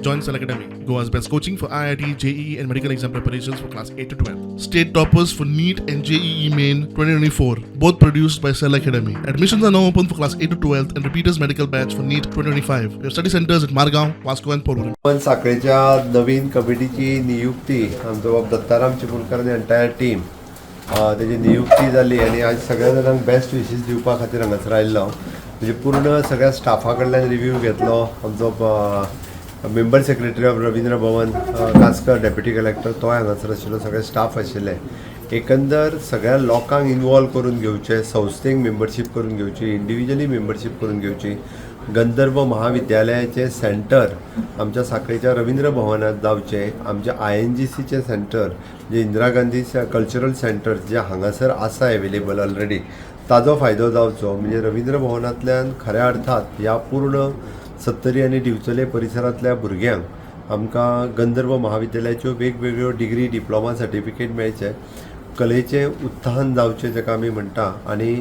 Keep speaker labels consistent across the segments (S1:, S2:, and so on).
S1: Join Cell Academy, Goa's best coaching for IIT, JEE, and medical exam preparations for class 8 to 12. State toppers for NEET and JEE Main 2024, both produced by Cell Academy. Admissions are now open for class 8 to 12 and repeaters medical batch for NEET 2025. We have study centers at Margaon, Vasco, and Porvorim.
S2: पण साखळेच्या नवीन कमिटीची नियुक्ती आमचो बाब दत्ताराम चिपळूणकर आनी entire team तेजी नियुक्ती जाली आनी आज सगळ्या जाणांक बेस्ट विशीस दिवपा खातीर हांगासर आयिल्लो हांव. म्हणजे पूर्ण सगळ्या स्टाफा कडल्यान रिव्यू घेतलो. आमचो member secretary of Ravindra Bhavan Kaskar, deputy collector, तोय हांगासर आशिल्लो. सगळे स्टाफ आशिल्ले. एकंदर सगळ्या लोकांक इनवॉल्व करून घेवचे, संस्थेक मेंबरशीप करून घेवची, इंडिविज्युअली मेंबरशीप करून घेवची. गंधर्व महाविद्यालयाचें सेंटर आमच्या साखळेच्या रवींद्र भवनात जावचें. आमच्या आयएनजीसीचें सेंटर जे इंदिरा गांधी कल्चरल सेंटर जे हांगासर आसा एवेलेबल ऑलरेडी, ताजो फायदो जावचो. म्हणजे रवींद्र भवनांतल्यान खऱ्या अर्थात ह्या पूर्ण सत्तरी आनी दिवचले परिसरांतल्या भुरग्यांक आमकां गंधर्व महाविद्यालयाच्यो वेगवेगळ्यो डिग्री, डिप्लोमा, सर्टिफिकेट मेळचे, कलेचें उत्थान जावचें जाका आमी म्हणटा आनी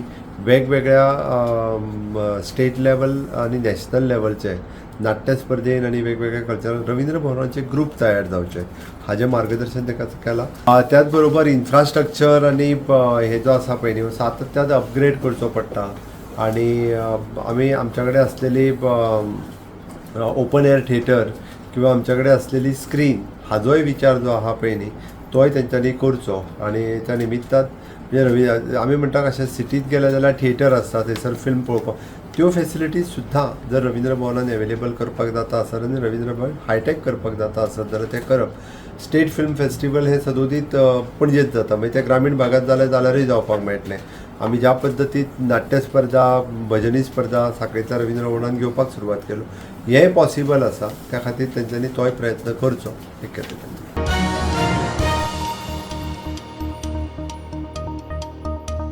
S2: वेगवेगळ्या स्टेट लेवल आनी नॅशनल लेवलचे नाट्य स्पर्धेन आनी वेगवेगळ्या कल्चरल रवींद्र भवनाचे ग्रूप तयार जावचे हाजें मार्गदर्शन ताका केलां. त्याच बरोबर इन्फ्रास्ट्रक्चर आनी हे जो आसा पळय न्हू, सातत्यान अपग्रेड करचो पडटा आनी आमी आमच्या कडेन आसलेली ओपन एअर थिएटर किंवा आमच्या कडेन आसलेली स्क्रीन हाजोय विचार जो आहा पळय न्ही, तोय तेंच्यांनी करचो. आनी त्या निमित्तान म्हणजे रवी आमी म्हणटा कशें सिटीत गेले जाल्यार थिएटर आसता, थंयसर फिल्म पळोवपाक त्यो फेसिलिटीज सुद्दां जर रवींद्र भवनान एवेलेबल करपाक जाता आसत आनी रवींद्र भवन हायटेक करपाक जाता आसत जाल्यार तें करप. स्टेट फिल्म फेस्टिवल हें सदोदीत पणजेत जाता, मागीर तें ग्रामीण भागात जालें जाल्यारूय जावपाक मेळटलें. आमी ज्या पद्दतीत नाट्य स्पर्धा, भजनी स्पर्धा साखळेच्या रवींद्र भवनान घेवपाक सुरवात केलो, हेंय पॉसिबल आसा. त्या खातीर तेंच्यांनी तोय प्रयत्न करचो एक.